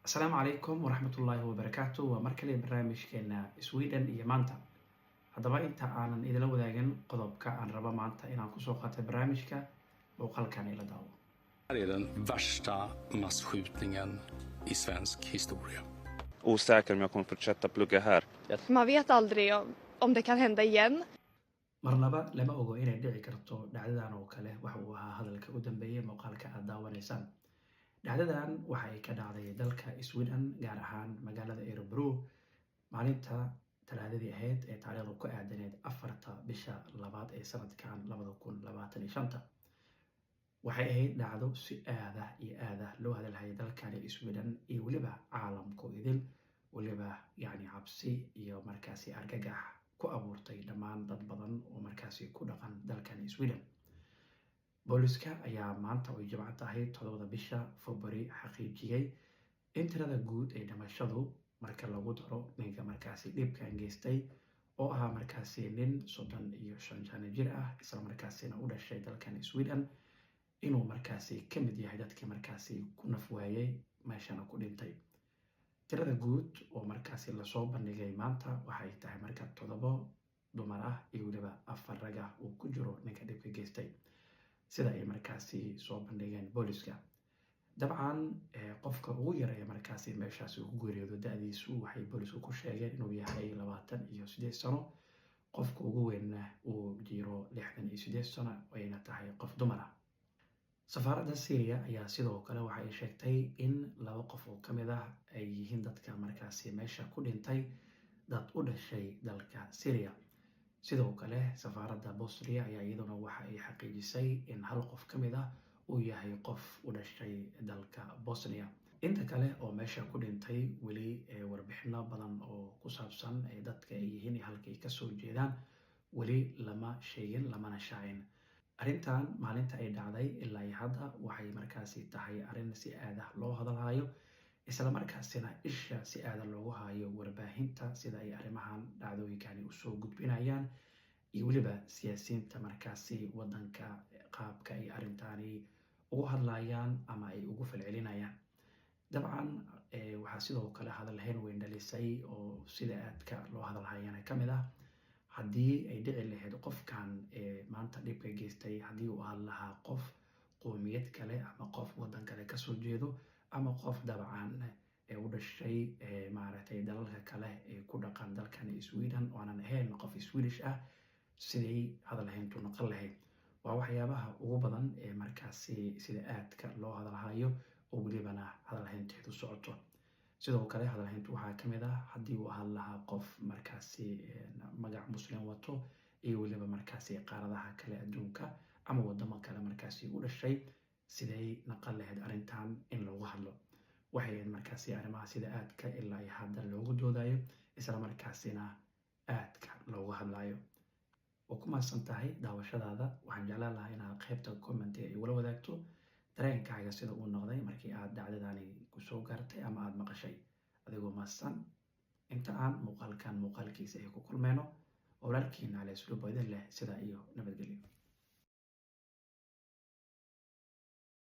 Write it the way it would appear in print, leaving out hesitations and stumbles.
Asalaamu calaykum waraxmatullaahi wabarakaatu. Waa mar kale barnaamijkeena Sweden iyo maanta. Haddaba, inta aanan idila wadaagin qodobka aan rabo maanta inaan kusoo qaatay barnaamijka, muuqaalkan ila daawo. Det här är den värsta massskjutningen i svensk historia. Osäker om jag kommer fortsätta plugga här. Man vet aldrig om det kan hända igen. Marnaba lama ogo inay dhici karto dhacdadan oo kale, waxa uu ahaa hadalka u dambeeyay muuqaalka aad daawanaysaan. Dhacdadan waxa ay ka dhacday dalka Sweden, gaar ahaan magaalada Örebro, maalinta Talaadadii ahayd ee taariikhdu ku aadaneed 4-ta bisha labaad ee sanadkan 2025. Waxay ahayd dhacdo si aada iyo aada loo hadalhayay dalkani Sweden iyo weliba caalamku idil, weliba yacni cabsi iyo markaasi argagax ku abuurtay dhammaan dad badan oo markaasi ku dhaqan dalkani Sweden. Booliska ayaa maanta oo Jimco tahay 7-da bisha February xaqiijiyey in tirada guud ee dhimashadu, marka lagu daro ninka markaasi dhibkan geystay oo ahaa markaasi nin 35 sano jir ah, isla markaasina u dhashay dalkan Sweden, inuu markaasi ka mid yahay dadkii markaasi ku naf waayey, meeshana ku dhintay. Tirada guud oo markaasi lasoo bandhigay maanta waxay tahay marka toddobo dumar ah iyo weliba afar rag ah uu ku jiro ninka dhibka geystay, sida ay markaasi soo bandhigeen booliska. Dabcan, qofka ugu yar ee markaasi meeshaasi ku geeriyoodo da-diisu waxay boolisku ku sheegeen inuu yahay 28 sano, qofka ugu weynna uu jiro 68 sano, ayna tahay qof dumar ah. Safaaradda Syria ayaa sidoo kale waxa ay sheegtay in laba qof oo kamid ah ay yihiin dadka markaasi meesha ku dhintay dad u dhashay dalka Syria. Sidoo kale, safaaradda Bosnia ayaa iyaduna waxa ay xaqiijisay in hal qof ka mid ah uu yahay qof u dhashay dalka Bosnia. Inta kale oo meesha ku dhintay weli warbixino badan oo ku saabsan dadka ay yihiin iyo halka ay kasoo jeedaan weli lama sheegin, lamana shaacin. Arrintan maalinta ay dhacday ilaa iyo hadda waxay markaasi tahay arrin si aada loo hadalhayo, isla markaasina isha si aada loogu hayo warbaahinta, sida ay arrimahan dhacdooyinkani usoo gudbinayaan, iyo weliba siyaasiyiinta markaasi wadanka qaabka ay arrintani ugu hadlayaan ama ay ugu falcelinayaan. Dabcan, waxaa sidoo kale hadalhayn weyn dhalisay oo sida aadka loo hadalhayana ka mid ah, haddii ay dhici lahayd qofkan maanta dhibka geystay haddii uu ahaan lahaa qof qoomiyad kale ama qof wadan kale kasoo jeedo ama qof dabcan u dhashay maaragtay dalalka kale ee ku dhaqan dalkan Sweden oo aanan ahayn qof Swedish ah, siday hadalhayntu noqon lahayd? Waa waxyaabaha ugu badan ee markaasi sida aadka loo hadalhayo oo welibana hadalhaynteedu socoto. Sidoo kale, hadalhayntu waxaa kamid ah, haddii uu ahaan lahaa qof markaasi magac Muslim wato iyo weliba markaasi qaaradaha kale adduunka ama wadamo kale markaasi u dhashay, siday naqan lahayd arrintan in loogu hadlo? Waxay ahayd markaasi arrimaha sida aadka ilaa iyo hadda loogu doodayo, isla markaasina aadka loogu hadlayo. Waa ku mahadsan tahay daawashadaada. Waxaan jeclaan lahaa inaad qaybta commentiga igula wadaagto dareenkaaga sida uu noqday markii aad dhacdadani kusoo gaartay ama aada maqashay. Adigoo mahadsan, inta aan muuqaalkan muuqaalkiisa ay ku kulmeyno, walaalkiina Ale Isluubo idin leh sidaa iyo nabadgelyo.